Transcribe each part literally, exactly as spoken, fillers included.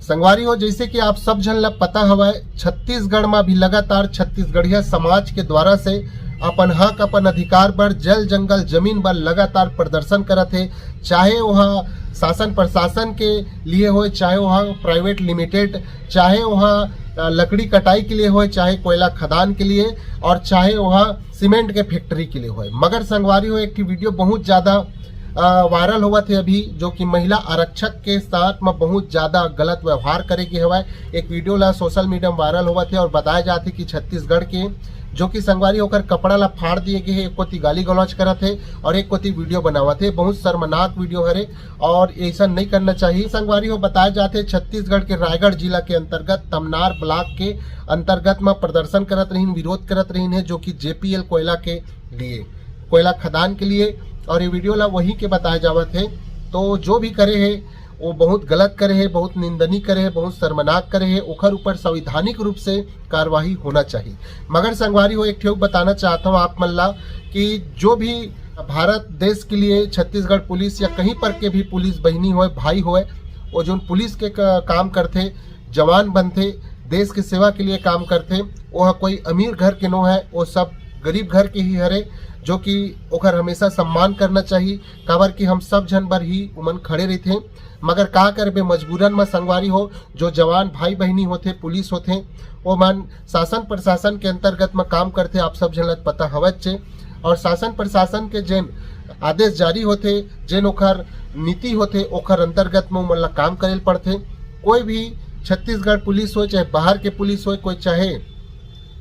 संगवारी हो, जैसे कि आप सब झन ला पता हवय, छत्तीसगढ़ में भी लगातार छत्तीसगढ़िया समाज के द्वारा से अपन हक, अपन अधिकार बर, जल जंगल जमीन बर लगातार प्रदर्शन करत हे। चाहे वह शासन प्रशासन के लिए होय, चाहे वह प्राइवेट लिमिटेड, चाहे वह लकड़ी कटाई के लिए होय, चाहे कोयला खदान के लिए, और चाहे वह सीमेंट के फैक्ट्री के लिए होय। मगर संगवारी हो, एक वीडियो बहुत ज्यादा वायरल होवत हे अभी, जो कि महिला आरक्षक के साथ में बहुत ज्यादा गलत व्यवहार करे गे हवय। एक वीडियो ला सोशल मीडिया में वायरल होवत हे और बताया जात हे कि छत्तीसगढ़ के जो कि संगवारी ओकर कपड़ा ला फाड़ दिए गे हे, एक कोती गाली गलौज करत हे और एक कोती वीडियो बनावत हे। बहुत शर्मनाक वीडियो हरे और ऐसा नहीं करना चाहिए। संगवारी हो, बताया जात हे छत्तीसगढ़ के रायगढ़ जिला के अंतर्गत तमनार ब्लॉक के अंतर्गत में प्रदर्शन करत रहीन, विरोध करत रहीन है, जो कि जेपीएल कोयला के लिए, कोयला खदान के लिए। और ये वीडियो ला वहीं के बताया जावत है। तो जो भी करे है वो बहुत गलत करे है, बहुत निंदनीय करे है, बहुत शर्मनाक करे है। ओखर ऊपर संवैधानिक रूप से कार्यवाही होना चाहिए। मगर संगवारी हो, एक ठेव बताना चाहता हूँ आप मन ला कि जो भी भारत देश के लिए छत्तीसगढ़ पुलिस या कहीं पर के भी पुलिस बहिनी होय, भाई होय, वो जोन पुलिस के क-, काम करथे, जवान बनथे, देश के सेवा के लिए काम करथे, वो कोई अमीर घर के नो है, वो सब गरीब घर के ही हरे, जो कि ओकर हमेशा सम्मान करना चाहिए। काबर कि हम सब झन बर ही उमन खड़े रहिथे। मगर का करबे, मजबूरन म संगवारी हो, जो जवान भाई बहिनी होथे, पुलिस होथे, वो मन शासन प्रशासन के अंतर्गत म काम करथे, आप सब झन ल पता हवच हे। और शासन प्रशासन के जेन आदेश जारी होथे, जेन ओखर नीति होथे, ओखर अंतर्गत म ओमन ल काम करे ल पड़थे। कोई भी छत्तीसगढ़ पुलिस होय, चाहे बाहर के पुलिस होय, कोई चाहे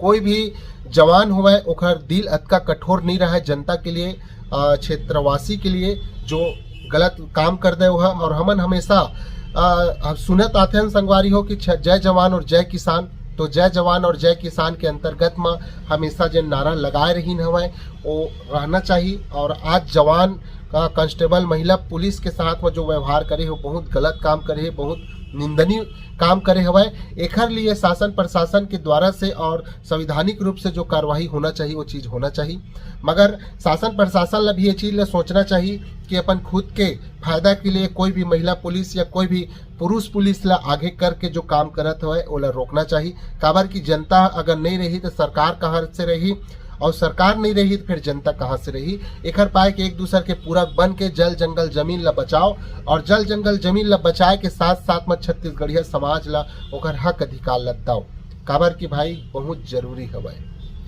कोई भी जवान होवय, ओखर दिल अतका कठोर नहीं रहे जनता के लिए, अ, क्षेत्रवासी के लिए, जो गलत काम कर दे वह। और हमन हमेशा, अ, हम सुनत आथे हन संगवारी हो कि छ-, जय जवान और जय किसान। तो जय जवान और जय किसान के अंतर्गत म हमेशा जे नारा लगाए रहीन हवय, वो रहना चाहिए। और आज जवान का कांस्टेबल महिला पुलिस के साथ में जो व्यवहार करे हो, बहुत गलत काम करे हे, बहुत निंदनीय काम करे हवय। एखर लिए शासन प्रशासन के द्वारा से और संवैधानिक रूप से जो कार्रवाई होना चाहिए, वो चीज होना चाहिए। मगर शासन प्रशासन ला भी ये चीज ला सोचना चाहिए कि अपन खुद के फायदा के लिए कोई भी महिला पुलिस या कोई भी पुरुष पुलिस ला आगे करके जो काम करत हवय, ओला रोकना चाहिए। काबर कि जनता अगर नहीं रही, तो सरकार कहाँ से रही, और सरकार नहीं रही, तो फिर जनता कहाँ से रही? एखर पाए के एक दूसर के पूरक बन के जल जंगल जमीन ला बचाओ, और जल जंगल जमीन ला बचाए के साथ साथ में छत्तीसगढ़िया समाज ला ओकर हक अधिकार ला दव। काबर कि भाई, बहुत जरूरी हवय।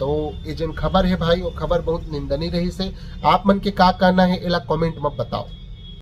तो ये जेन खबर है भाई, वो खबर बहुत निंदनीय रहिस हे। आप मन के का कहना है, एला कमेंट में बताओ।